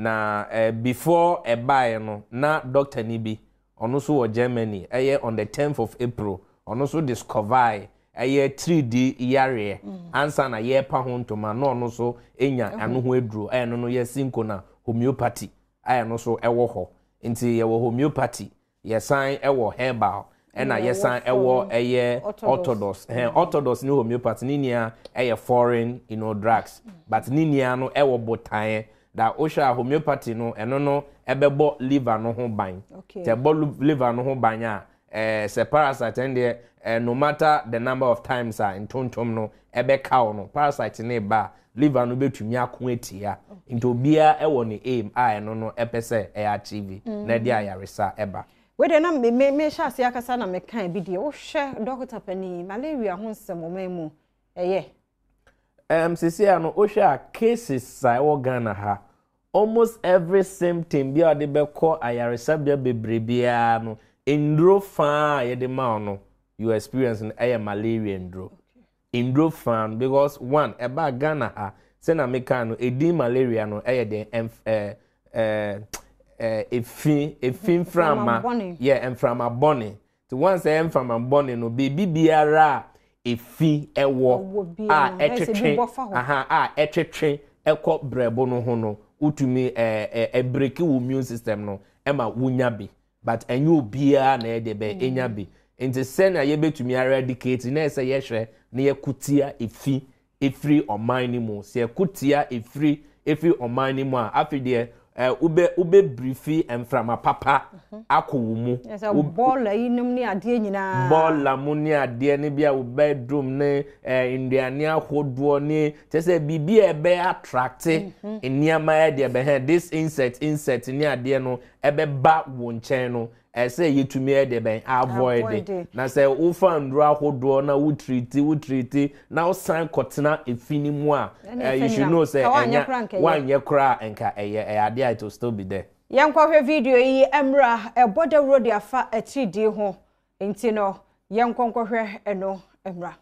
Na eh, before ɛbaeɛ no, na doctor ni bi, ɔno nso wɔ Germany, ɛyɛ on the tenth of April, ɔno nso discover'e ɛyɛ tiridii yareɛ, ansa na yɛrepa ho ntoma, na ɔno nso anya ɛno ho aduro, a ɛno no yɛ Cinchona homeopathy, a ɛno nso ɛwɔ hɔ. Nti yɛwɔ homeopathy, Yɛsan wɔ herbal ɛna yɛsan wɔ ɛyɛ orthodox. Ɛhɛn orthodox ne homeopathy ne nyinaa ɛyɛ foreign you know drugs but ne nyinaa no ɛwɔ botaeɛ. Da wohwɛ a homeopathy no ɛno no ɛbɛbɔ liver no ho ban. Sɛ ɛbɔ liver no ho ban a ɛɛ sɛ parasite ɛno deɛ ɛɛ no matter the number of times a ntontom no ɛbɛka wo no parasite no reba a liver no bɛtumi ako atia. Nti obiara wɔ ne aim a ɛno no ɛpɛ sɛ ɛyɛ achieve na ɛde ayaresa ɛba. Wei deɛ na me me mehyɛ aseɛ akasa na meka bi deɛ wohwɛ dɔkota panin malaria ho nsɛm ɔman mu ɛyɛ. Um, sisi a no wohwɛ a cases a ɛwɔ Ghana ha almost every symptom bi a wɔde bɛkɔ ayaresabea bebree biara no nnuro faa a yɛde ma wo no your experience no ɛyɛ malaria nnuro. Nnuro faa no because one ɛbaa Ghana ha sɛnea mekaa no edin malaria no ɛyɛ deɛ ɛnf ɛɛ ɛɛ ɛɛ efi efi mframa yɛ mframa bɔne nti once ɛyɛ mframa bɔne no biribi biara a efi ɛwɔ a ɛtwetwe aha a ɛtwetwe. ɛkɔ brɛbo no ho no, wotumi ɛɛ ɛbreki wo immune system no ɛma wonya bi. But ɛnyɛ obiara na ɛyɛ deɛ bɛn ɛnya bi. Nti sɛnea yɛbɛtumi eradicate na ɛsɛ yɛhwɛ na yɛko tia efi efiri ɔman no mu. Sɛ yɛko tia efiri efiri ɔman no mu a, afei deɛ wobɛ wobɛbirifi mframa papa akɔ wo mu. Sɛ bɔɔla yinom ne adeɛ nyinaa. Bɔɔla mu ne adeɛ ne bi a wo bedroom ne nnuane ahodoɔ ne kyerɛ sɛ biribi a ɛbɛ attract nneɛma yɛ deɛ bɛhɛn this insect insect ne adeɛ no ɛbɛba wo nkyɛn no, ɛsɛ yɛtumi yɛ deɛ bɛn avoid. Na sɛ wofa nnuro ahodoɔ na wo treat wo treat na wosan kɔtena efi no mu a, you should know sɛ ɛnya woanyɛ koraa nka ɛyɛ ɛyɛ adeɛ a it will still be there. Yɛnkɔhwɛ video yi mmra, ɛbɔ dawuro de afa atiridii ho nti no yɛnkɔ nkɔhwɛ ɛno mmra.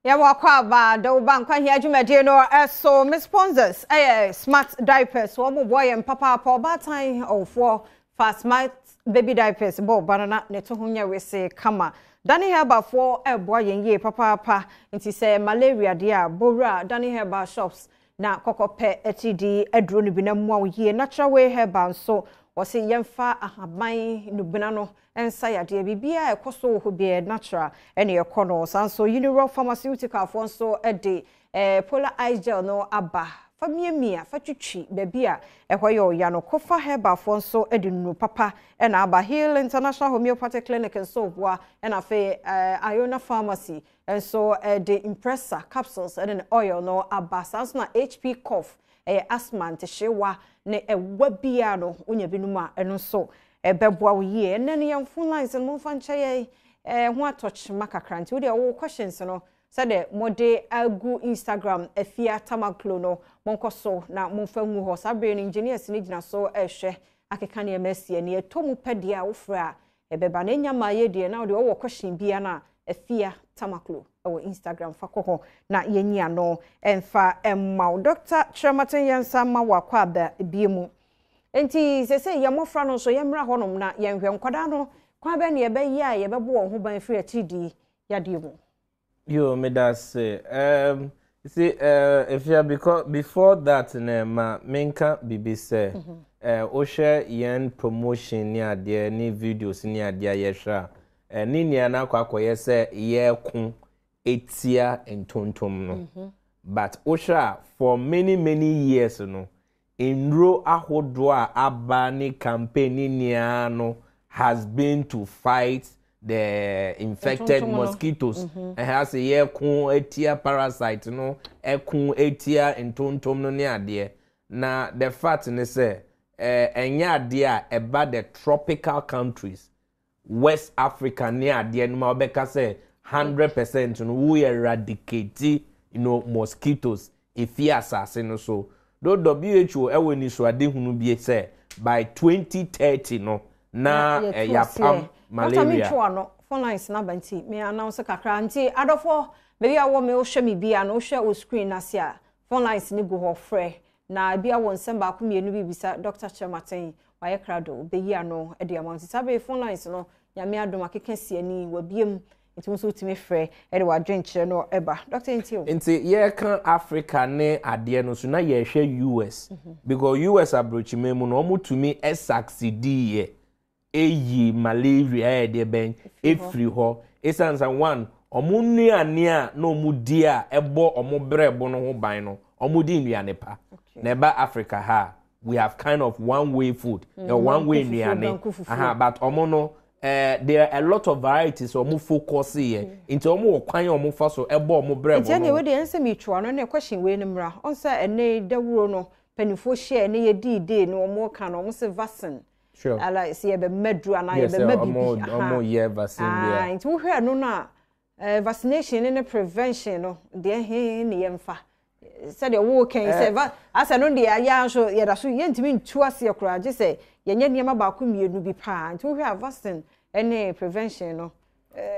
Yɛwɔ akwaaba de wo ba nkwahia dwumadie no so. Me sponsors ɛyɛ Smart Diapers. Wɔn mo boa yɛn papaapa. Ɔbaatan ɔwofoɔ fa Smart Baby Diapers bɔ ɔba no na ne to ho nyɛ wese kama. Dani Herbal foɔ ɛboa yɛn yie papaapa. Nti sɛ malaria deɛ a bɔ wura Dani Herbal shops Na kɔkɔpɛ atiridii aduro no bi na mmoa wo yie. Natural Way Herbal nso, wɔse yɛmfa ahaban nnubena no nsa yadeɛ. Biribiara a ɛkɔ so wɔ hɔ biara natural ɛna ɛkɔ no. Saa nso Unirock Pharmaceutical foɔ nso de Polar Ice Gel no aba. Fa miamia, fa twitwi baabi a ɛhɔ yɛ ɔya no. Kofa Herbal foɔ nso de nnuro papa na aba. Heal International Homeopathic Clinic nso reboa ɛna afei Iona Pharmacy nso de Impressa capsules ne ne oil no aba. Saa nso na HP Cough, ɛyɛ asthma, ntehyeewa ne ɛwa biara no, wonya bi nom a, ɛno nso ɛbɛboa wo yie. Ɛnnɛ no yɛn phone lines no momfa nkyɛ yɛn, ɛho atɔ kyema kakra nti wodeɛ wo questions no sɛdeɛ mode agu Instagram Afia Tamaklo no monkɔ so na momfa ngu hɔ. Saa bere no engineers no gyina so rehwɛ akeka nneɛma asi ani. Ɛtɔ mu pɛ deɛ a wofrɛ a Ɛbɛba na enya ma yɛ deɛ na wodeɛ ɔwɔ question bia no a Afia Tamaklo wɔ Instagram fa kɔ hɔ na yɛnyi ano mfa mma wo. Doctor Kyerematen yɛnsa mma wo akwaaba bie mu. Enti sesei yɛn mmɔfra no nso yɛmmra hɔnom na yɛnhwɛ nkwadaa no kwan bɛn na yɛbɛyɛ a yɛbɛbɔ wɔn ho ban afiri atiridii yadeɛ mu. Yo, medase. Um, you see, if you because before that, ne ma menka bibi sɛ, mm -hmm. wohwɛ yɛn promotion ne adeɛ ne videos ne adeɛ a yɛhwɛ a, ne nua no akɔ akɔyɛ sɛ yɛko etia ntontom no. Mm -hmm. But wohwɛ a for many many years no, Nnuro ahodoɔ a aba ne campaign ne nyinaa no has been to fight the infected mosquitoes. Ɛhɛ ase yɛko atia parasite no, ɛko atia ntontom no ne adeɛ. Na the fact ne sɛ, ɛnyɛ adeɛ a ɛba the tropical countries West Africa ne adeɛ no ma wobɛka sɛ 100% no wo eradicate you know, mosquitoes efi asase no so. Though WHO ɛwɔ anisoadehunu bi sɛ by 2030 no na yɛapam malaria. Doctor me ntwe w'ano, phone lines no aba nti me announce kakra nti adɔfoɔ baabi a wɔ me wohwɛ me bia no wohwɛ wo screen no ase a phone lines no gu hɔ frɛ Na ebia wɔ nsɛm baako mmienu bi bisa Dɔkta Kyerematen, wayɛ krado, ɔbɛyi ano de ama wo. Nti saa bere yi phone lines no, Nyame adom akeka si ani, wabue mu, nti wo nso wotumi frɛ de w'adwenkyerɛ no ba. Dɔkta yɛntie o. Nti yɛreka Africa ne adeɛ no nso na yɛrehwɛ US because US abrokyiman mu no wɔtumi succeediiɛ eyi malaria ɛyɛ deɛ bɛn efiri hɔ esan sɛ one wɔn nnuane a na wɔn di a ɛbɔ wɔn brɛbo no ho ban no wɔn di nnuane pa na ɛba Africa ha we have kind of one way food mm, one way nnuane aha but wɔn no eh, there are a lot of varieties wɔn focus yɛ mm. nti wɔn wɔ kwan a wɔn fa so ɛbɔ wɔn brɛbo no. Nti ɛna wei deɛ ɛnsɛ mi twa no na question wei no mmra ɔn sɛ ɛnɛ dawuro no mpanimfoɔ hyia ɛnɛ yɛ dii dee no wɔn ka no wɔn sɛ vaccine. Sure. Ala sɛ yɛbɛma duru anaa Yes, yɛbɛma ɔmo biribi. Aha. ɔmo yɛ vaccine bi Ah, a. nti wohwɛ ɛno no a, eh, vaccination ne ne prevention no, deɛ he ne yɛmfa? Sɛdeɛ woka yi sɛ Eh. va asɛ no deɛ ayɛ ara nso yɛda so yɛntumi ntu aseɛ koraa gye sɛ yɛnyɛ nneɛma baako mmienu bi paa. Nti wohwɛ a vaccine ne prevention no.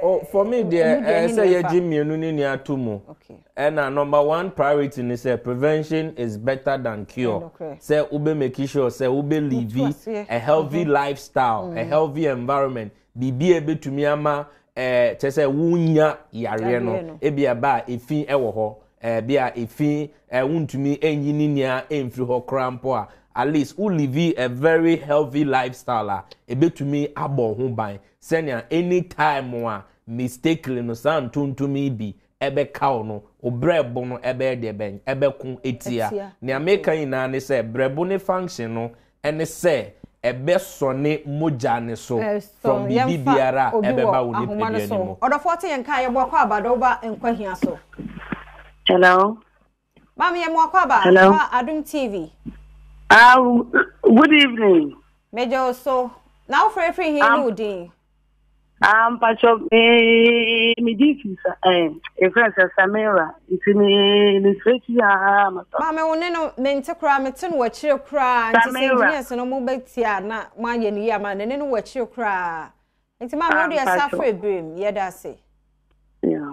Oh, for me deɛ ɛɛ sɛ yɛgye mmienu ne nea to mu. Ɛna number one priority ni sɛ prevention is better than cure. Sɛ wobɛ make sure sɛ wobɛ live a healthy mm-hmm. lifestyle, a mm. healthy environment. Biribi a ebetumi ama ɛɛ kyɛ sɛ wunya yareɛ no ebi ɛba a efi ɛwɔ hɔ ɛɛ bi a efi ɛɛ wuntumi enyi ne nea emfiri hɔ koraa mpo a at least wo live a very healthy lifestyle a ebetumi abɔ ho ban Sɛnea any time a mistakenly no saa ntontom yi bi ɛbɛka wo no, wo brɛbo no ɛbɛyɛ deɛ bɛn? Ɛbɛko atia. Nea meka nyinaa ne sɛ brɛbo ne function no ɛne sɛ ɛbɛsɔne mogya no so from biribi biara a ɛbɛba wo nipadua no mu. Ɔdɔfoɔ te yɛn nka a, yɛbɔ akwaaba de wo ba nkwa hia so. Hello. Maame yɛ mo akwaaba. Hello. Ba Adum TV. Ah, good evening. Meje o so. Na wo frɛ firi hin ne wo din? Ah, mpacho me me din fi sa eh e frɛ sɛ Samira. Nti me me frɛ fi ah ma. Maame wo ne no me nte koraa me te no w'akyire koraa nti sɛ engineers no mo bɛtie a na mo ayɛ no yie ama ne ne no w'akyire koraa. Nti maame wo deɛ sa frɛ birim yɛda ase. Yeah.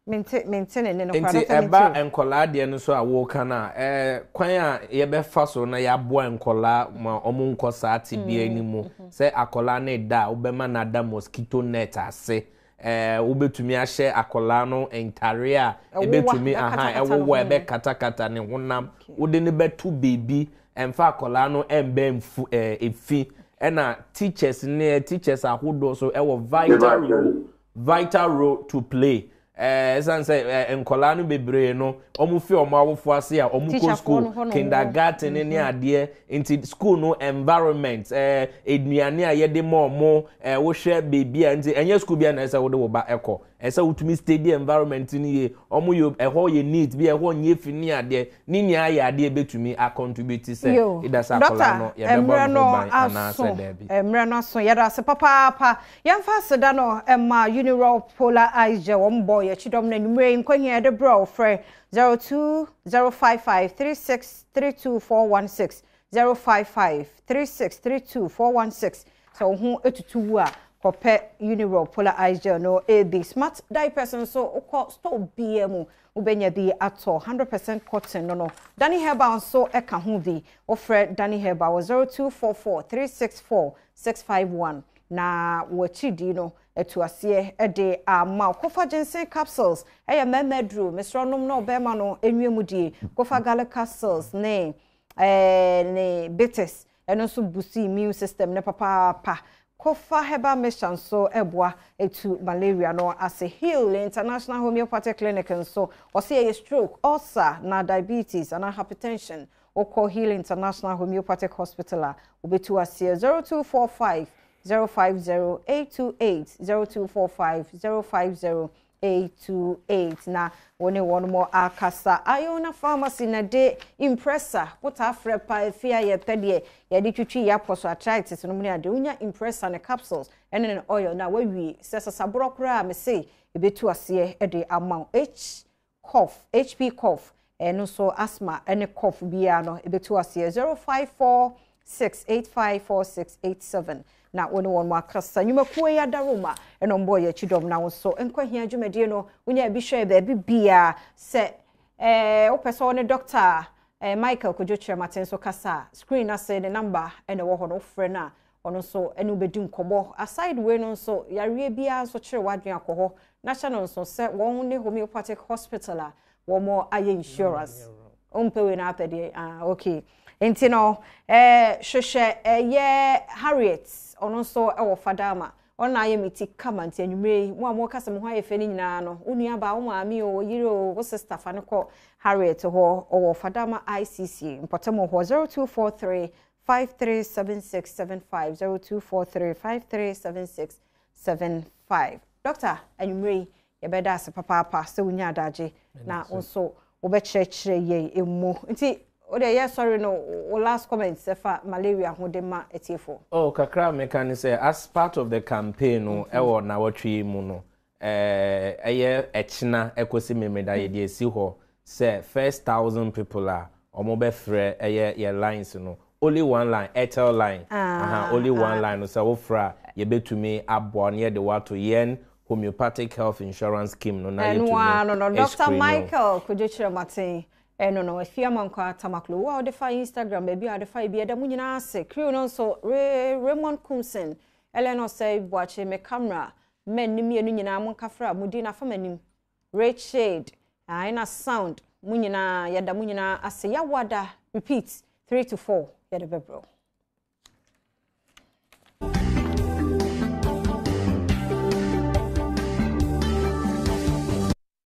Mente mente ne nne no koraa. Nti Doctor ɛba mente o. nkɔlaa deɛ no so a woka no a, ɛɛ kwan a yɛbɛfa so na yɛaboa nkɔlaa ma wɔn nkɔ saa tebea no mu sɛ akɔlaa no reda a wobɛma no ada mosquito net ase ɛɛ wobɛtumi ahyɛ akɔlaa no ntareɛ a Ɛwowa, ɛbɛtumi aha ɛbɛkatakata ne ɛwowɔ ho. ɛbɛkatakata ne honam wode no bɛto baabi ɛmfa akɔlaa no ɛmbɛ mfu ɛɛ efi ɛna teachers ne teachers ahodoɔ so ɛwɔ vital role vital role to play ɛɛ ɛsan sɛ ɛɛ nkɔlaa no bebree no wɔn fi wɔn awofo ase a wɔn kɔ school kindergarten ne mhm. adeɛ nti school no environment ɛɛ nnuane a yɛde ma wɔn ɛɛ wohwɛ beebi a nti ɛnyɛ school bi a na ɛsɛ wode wo ba ɛkɔ ɛsɛ wotumi steady environment no yie wɔn yɛ ɛhɔ yɛ neat bi ɛhɔ nyɛ fi ne adeɛ ne nyinaa yɛ adeɛ ebetumi akɔntribute sɛ ida sɛ akɔlaa no yɛbɛbɔ ne ho ban anaasɛ daabi. Mmerɛ no aso yɛda ase papaapa Yɛmfa aseda no mma Unirol Polar Ice Gel, wɔn bɔɔ yɛn kyidɔm no anwummere yi nkɔhia yɛde brɛ wo, frɛ 020553632416, 0553632416, sɛ wo ho tutu wu a, kɔpɛ Unirol Polar Ice Gel no bi. Smart Diapers nso wokɔ store biara mu wobɛnya bi atɔ, 100% cotton no no. Danny Herbal nso ka ho bi, wofrɛ Danny Herbal wɔ 0244364651. Na w'akyidii no atu aseɛ de ama wo. Kofa Ginseng Capsules yɛ mmarima aduro. Mesrɛ wo nom na ɔbarima no nwie mu die. Kofa Garlic Capsules ne eh, ne bitters ɛno nso boost immune system no papaapa. Kofa Herbal Mixture nso ɛboa etu malaria no ase. Heal International Homeopathic Clinic nso ɔse ɛyɛ stroke, ulcer na diabetes anaa hypertension. Wokɔ Heal International Homeopathic Hospital a, wobetu aseɛ 0245 050 828, 0245 050 828 na wo ne wɔn mo akasa. Iona Pharmacy na de Impressa, wotaa frɛ paa efi a yɛpɛ deɛ yɛde twitwi yɛ apɔ so arthritis no mu ne adeɛ. Wonya Impressa ne capsules ɛne ne oil na wawie sɛ sasaborɔ koraa mese ebetu aseɛ de ama wo. H cough, HP cough, ɛno nso asthma ne cough biara no ɛbɛtu aseɛ 0546854687 na wo ne wɔn akasa. Nnwumakuo yi adaroma ɛna wɔn bɔɔ yɛn akyi dɔm na wo nso nkɔhia dwumadie no wonya bi hwɛ baabi biara sɛ ɛɛ wopɛ sɛ wo ne dɔkta ɛɛ Michael Kojo Kyerɛmaten nso kasa a screen ase ne namba ɛna ɛwɔ hɔ no wofrɛ no a Ɔno nso ne wo bɛdi nkɔmmɔ. Aside wei no nso, yareɛ biara nso kyere w'adwene akɔ hɔ na hyɛ no nso sɛ wɔn ne homeopathic hospital a wɔn ayɛ insurance. Wompɛ wei na apɛ deɛ? Ah, okay. Nti no, eh, hwehwɛ ɛyɛ Harriet, ɔno nso wɔ Fadama. Ɔno na ayɛ me ti kama nti anwummerɛ yi, mo a moka sɛ mo ho ayɛ fɛ no nyinaa no, wo nuabaa, wo maame o, wo yere o, wo sister fa no kɔ Harriet hɔ, ɔwɔ Fadama ICC, mpɔtam hɔ 0243 537675 0243 537675 Doctor, anwummerɛ yi yɛbɛda ase papaapa sɛ wonya adagye na wo nso wobɛkyerɛkyerɛ yɛn emu nti wode yɛ sɔre no wo last comment ɛfa malaria ho de ma atiefoɔ. Oh, kakra a meka ne sɛ as part of the campaign no ɛwɔ nawɔtwe yi mu no Ɛyɛ ɛkyena ɛkɔsi Memeda yɛde asi hɔ sɛ first thousand people a wɔn bɛfrɛ ɛyɛ yɛ lines no only one line Airtel line aha only one line no sɛ wofrɛ a yɛbɛtumi aboa na yɛde wo ato yɛn Homeopathic Health Insurance Scheme no na Ɛno ara yɛtumi no no, Dɔkta screen wo. Michael Kojo Kyerematen, ɛno no, Afie Amankwaa Tamaklo, wo a wode fa Instagram, baabi a wode fa bi, yɛda mo nyinaa ase. Crew no nso, Ray, Raymond Kumson, Ellen Osei Boakye, me camera men no mmienu nyinaa, monka fra, mo din afa m'anim. Richard, ɛna sound, mo nyinaa, yɛda mo nyinaa ase. Yawada, repeat, 3 to 4, yɛde bɛbrɛ wo.